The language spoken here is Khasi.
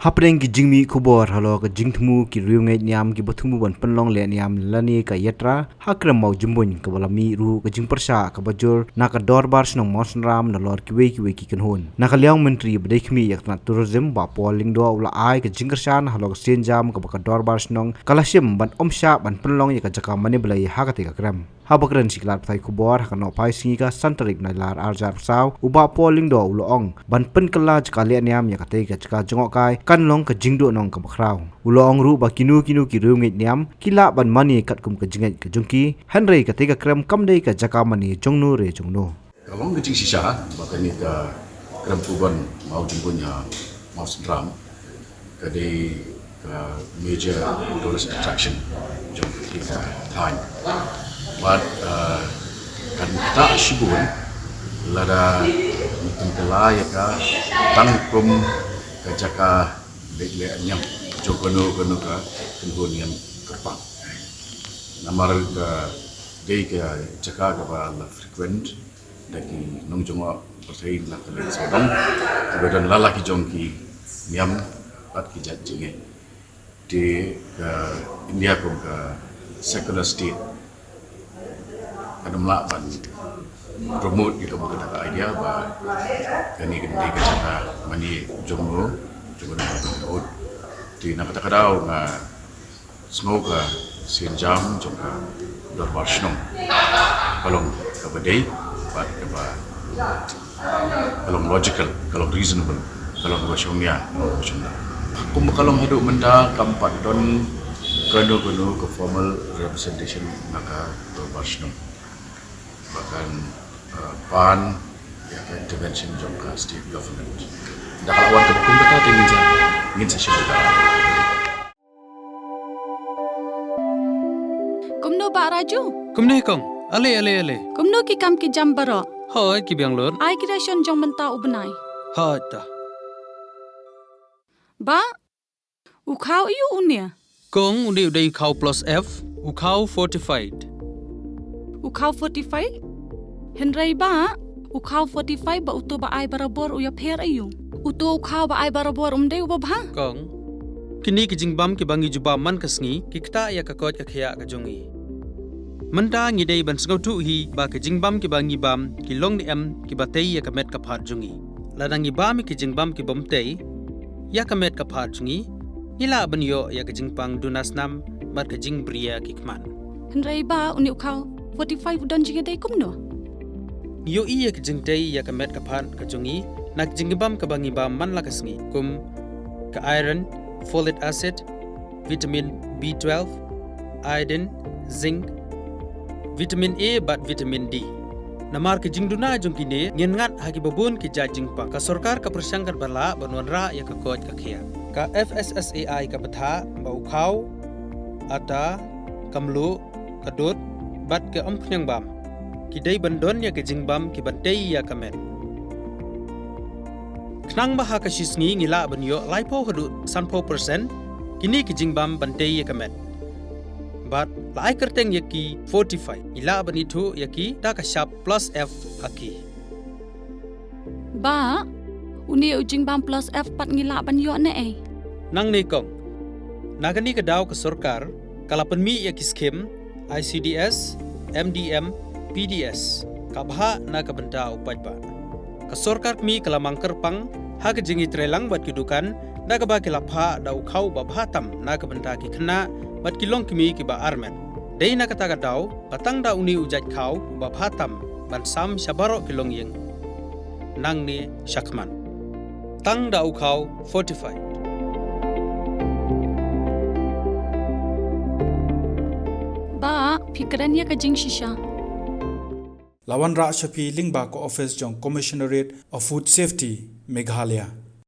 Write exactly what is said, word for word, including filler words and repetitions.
Hapdeng ki jingmih khubor halor ka jingthmu ki riewngeit niam kiba thmu ban pynlong lehniam lane ka yatra ha krem Mawjymbuin, kaba la mih ruh ka jingpyrshah kaba jur na ka Dorbar Shnong Mawsynram nalor kiwei kiwei ki kynhun. Na ka liang u Myntri ba dei khmih ïa ka tnat Tourism, Bah Paul Lyngdoh, u la ai ka jingkyrshan halor ka sienjam kaba ka Dorbar Shnong ka la shim ban ym shah ban pynlong ïa ka jaka mane Blei ha katei ka krem. Haba kren sha ki lad pathai khubor ha ka Nohphai Sngi ka san tarik Nailar arhajar arphew saw, u Bah Paul Lyngdoh u la ong ban pynkylla jaka lehniam ïa katei ka jaka jngohkai kan long ka jingduhnong kaba khraw. U la ong ruh ba kino kino ki riewngeit niam ki lah ban mane katkum ka jingngeit ka jong ki, hynrei katei ka krem kam dei ka jaka mane jongno re jongno. Ka long ka jingshisha ba kane ka krem Kubon Mawjymbuin ha Mawsynram ka dei ka major tourist attraction jong ka thaiñ. Bad, uh, kan ktah shibun lada ngi pynkylla ïa ka tang kum ka jaka leit lehniam jong kano kano ka kynhun niam kyrpang. Namar ka dei ka jaka kaba la frequent da ki nongjngoh pyrthei na ka liang sawdong, kiba don la la ki jong ki niam bad ki jait jingngeit. Te ka India kum ka secular state kan ym lah ban promote ïa kaba kata ka idea ba kane kan dei ka jaka mane jongno jongno. Te na kata ka daw nga sngew ka sienjam jong ka Dorbar Shnong ka long kaba dei bad kaba, ka long logical, ka long reasonable, ka long kaba shongnia, ka long kaba shongnia. Kumba ka long haduh mynta kam pat don kano kano ka formal representation na ka Dorbar Shnong ba kan, uh, pan ïa ka intervention jong ka state government. Da ka la wan kaba kumta te ngin sa, ngin sa shim ka. Kumno Bah Raju? Kumne kong. Ale, ale, ale. Kumno ki kam ki jam baroh? Hooid, ki biang lut. Ai ki ration jong mynta u bnai. Hooid ta. Bah, u khaw aiu une? Kong, une u dei u khaw plus F, u khaw fortified. U khaw fortified? Hynrei Bah, u khaw fortified bad uto ba ai barabor u ïapher aiu? Uto u khaw ba ai barabor um dei uba bha? Kong, kine ki jingbam kiba ngi ju bam man ka sngi ki ktah ïa ka koit ka khiah ka jong ngi. Mynta ngi dei ban sngewthuh hi ba ki jingbam kiba ngi bam ki long ne em kiba tei ïa ka met ka phad jong ngi. Lada ngi bam ïa ki jingbam kibym tei ïa ka met ka phad jong ngi, ngi lah ban ïoh ïa ka jingpang duna snam bad ka jingbriew ki khmat. Hynrei Bah, une u khaw fortified u don jingïadei kumno? Ngi ïohi ïa ka jingtei ïa ka met ka phad ka jong ngi na ka jingbam kaba ngi bam man la ka sngi, kum ka iron, folic acid, vitamin B twelve, iodine, zinc, vitamin A bad vitamin D. Namar ka jingduna jong kine, ngin ngat ha kiba bun ki jait jingpang. Ka sorkar ka pyrshang katba lah ban wanrah ïa ka koit ka khiah. Ka F S S A I ka bthah ba u khaw, ata, ka mluh, ka dud bad ka umkhniang bam ki dei ban don ïa ki jingbam kiban tei ïa ka met. Khnang ba ha ka shi sngi ngi lah ban ïoh laiphew haduh sanphew percent kine ki jingbam ban tei ïa ka met. Bad la ai kyrteng ïa ki fortified, ngi lah ban ithuh ïa ki da ka shap plus F ha ki. Bah, une u jingbam plus F pat ngi lah ban ïoh ne ei? Nangne kong, na kane ka daw ka sorkar ka la pynmih ïa ki skim I C D S, M D M, P D S, ka bhah na ka bynta u paidbah. Ka sorkar kmie ka la mang kyrpang ha ka jingïatreilang bad ki dukan da kaba ki la phah da u khaw uba bha tam na ka bynta ki khynnah bad ki longkmie kiba armet. Dei na kata ka daw ba tang da une u jait khaw uba bha tam ban sam sha baroh ki longïing nangne shakhmat. Tang da u khaw fortified. Bah, phi kren ïa ka jingshisha. La wanrah sha phi lyngba ka office jong Commissionerate of Food Safety, Meghalaya.